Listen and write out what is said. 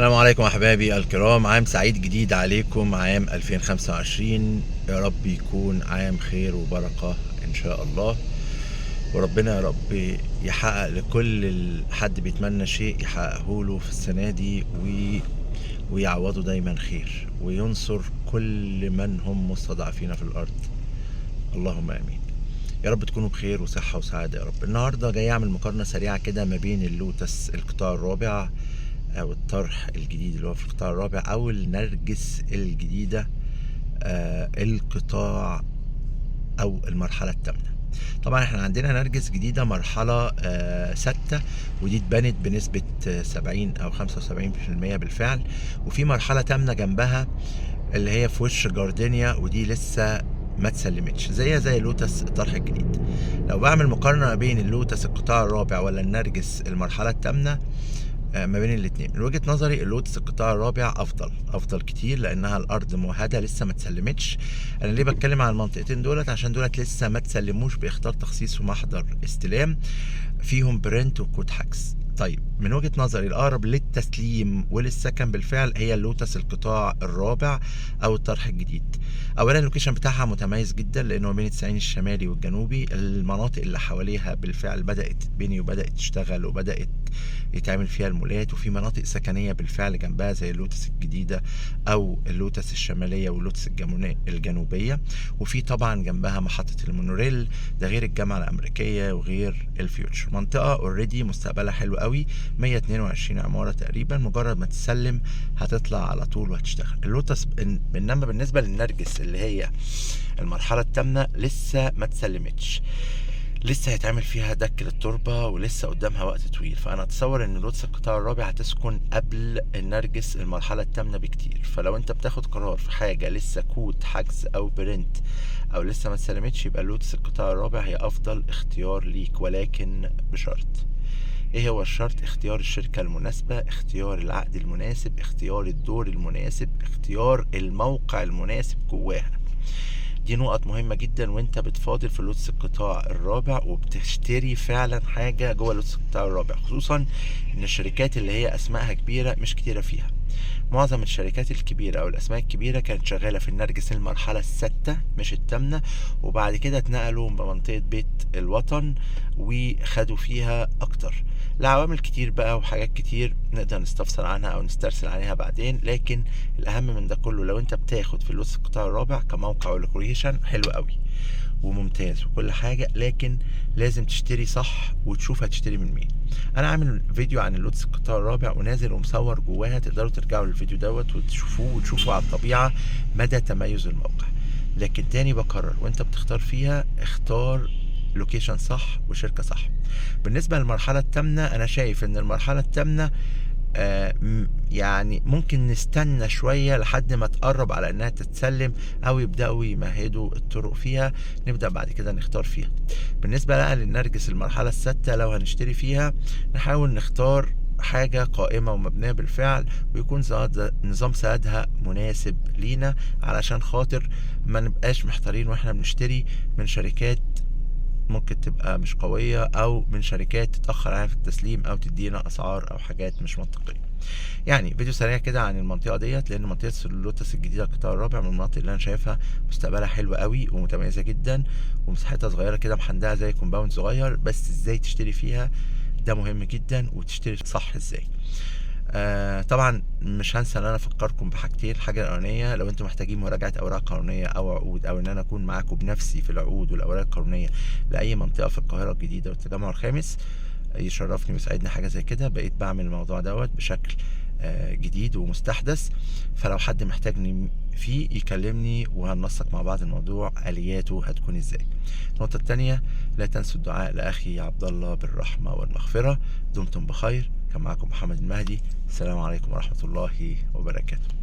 السلام عليكم احبابي الكرام، عام سعيد جديد عليكم، عام 2025 يا رب يكون عام خير وبركة ان شاء الله، وربنا يا رب يحقق لكل حد بيتمنى شيء يحققه له في السنة دي ويعوضه دايما خير، وينصر كل من هم مستضعفين في الارض، اللهم امين. يا رب تكونوا بخير وصحة وسعادة يا رب. النهاردة جاي اعمل مقارنة سريعة كده ما بين اللوتس القطاع الرابع او الطرح الجديد اللي هو في القطاع الرابع، او النرجس الجديدة القطاع او المرحلة الثامنة. طبعا احنا عندنا نرجس جديدة مرحلة 6، ودي اتبنت بنسبة 70 او 75% بالفعل، وفي مرحلة 8 جنبها اللي هي في وش جاردينيا، ودي لسه ما اتسلمتش، زيها زي لوتس الطرح الجديد. لو بعمل مقارنة ما بين اللوتس القطاع الرابع ولا النرجس المرحلة الثامنة، ما بين الاثنين من وجهة نظري اللوتس القطاع الرابع افضل كتير، لانها الارض موهده لسه ما اتسلمتش. انا ليه بتكلم عن المنطقتين دولت؟ عشان دولت لسه ما اتسلموش باخطار تخصيص ومحضر استلام، فيهم print وكود حجز. طيب من وجهة نظري الأقرب للتسليم وللسكن بالفعل هي اللوتس القطاع الرابع أو الطرح الجديد. أولا ال location بتاعها متميز جدا، لأنه بين التسعين الشمالي والجنوبي، المناطق اللي حواليها بالفعل بدأت تتبني وبدأت تشتغل وبدأت يتعمل فيها المولات، وفي مناطق سكنية بالفعل جنبها زي اللوتس الجديدة أو اللوتس الشمالية واللوتس الجنوبية، وفي طبعا جنبها محطة المونوريل، ده غير الجامعة الأمريكية وغير الفيوتشر. منطقة already مستقبلها حلو قوي، 122 عمارة تقريبا، مجرد ما تسلم هتطلع على طول وهتشتغل اللوتس. انما بالنسبة للنرجس اللي هي المرحلة الثامنة لسه ما تسلمتش، لسه هيتعمل فيها دك للتربة ولسه قدامها وقت طويل، فأنا أتصور إن لوتس القطاع الرابع هتسكن قبل النرجس المرحلة الثامنة بكتير. فلو أنت بتاخد قرار في حاجة لسه كود حجز أو print أو لسه ما اتسلمتش، يبقى لوتس القطاع الرابع هي أفضل اختيار ليك، ولكن بشرط. ايه هو الشرط؟ اختيار الشركة المناسبة، اختيار العقد المناسب، اختيار الدور المناسب، اختيار الموقع المناسب جواها. دي نقط مهمة جدا وانت بتفاضل في لوتس القطاع الرابع وبتشتري فعلا حاجة جوه لوتس القطاع الرابع، خصوصا ان الشركات اللي هي اسمائها كبيرة مش كتيرة فيها. معظم الشركات الكبيرة او الاسماء الكبيرة كانت شغالة في النرجس المرحلة السادسة مش الثامنة، وبعد كده اتنقلوا بمنطقة بيت الوطن وخدوا فيها اكتر، لعوامل كتير بقى وحاجات كتير نقدر نستفسر عنها او نسترسل عليها بعدين. لكن الاهم من ده كله لو انت بتاخد في اللوتس القطاع الرابع كموقع و location حلو قوي وممتاز وكل حاجة، لكن لازم تشتري صح وتشوف هتشتري من مين. انا عامل فيديو عن اللوتس القطاع الرابع ونازل ومصور جواها، تقدروا ترجعوا للفيديو دوت وتشوفوه وتشوفوا على الطبيعة مدى تميز الموقع. لكن تاني بكرر، وانت بتختار فيها اختار location صح وشركة صح. بالنسبة للمرحلة الثامنة، انا شايف ان المرحلة الثامنة يعني ممكن نستنى شوية لحد ما تقرب على انها تتسلم او يبدأوا يمهدوا الطرق فيها، نبدأ بعد كده نختار فيها. بالنسبة بقى للنرجس المرحلة السادسة، لو هنشتري فيها نحاول نختار حاجة قائمة ومبنية بالفعل، ويكون نظام سندها مناسب لينا، علشان خاطر ما نبقاش محتارين واحنا بنشتري من شركات ممكن تبقى مش قوية، أو من شركات تتأخر علينا في التسليم، أو تدينا أسعار أو حاجات مش منطقية. يعني فيديو سريع كده عن المنطقة ديت، لأن منطقة اللوتس الجديدة القطاع الرابع من المناطق اللي أنا شايفها مستقبلها حلو قوي ومتميزة جدا، ومساحتها صغيرة كده محندقة زي compound صغير، بس إزاي تشتري فيها ده مهم جدا، وتشتري صح إزاي. طبعا مش هنسى ان انا افكركم بحاجتين. الحاجة الاولانية، لو انتم محتاجين مراجعه اوراق قانونية او عقود، او ان انا اكون معاكم بنفسي في العقود والاوراق القانونية لاي منطقة في القاهرة الجديدة والتجمع الخامس، يشرفني ويسعدني حاجة زي كده. بقيت بعمل الموضوع دوت بشكل جديد ومستحدث، فلو حد محتاجني فيه يكلمني وهننسق مع بعض الموضوع الياته هتكون ازاي. النقطة الثانية، لا تنسوا الدعاء لاخي عبد الله بالرحمة والمغفرة. دمتم بخير. كان معكم محمد المهدي. السلام عليكم ورحمة الله وبركاته.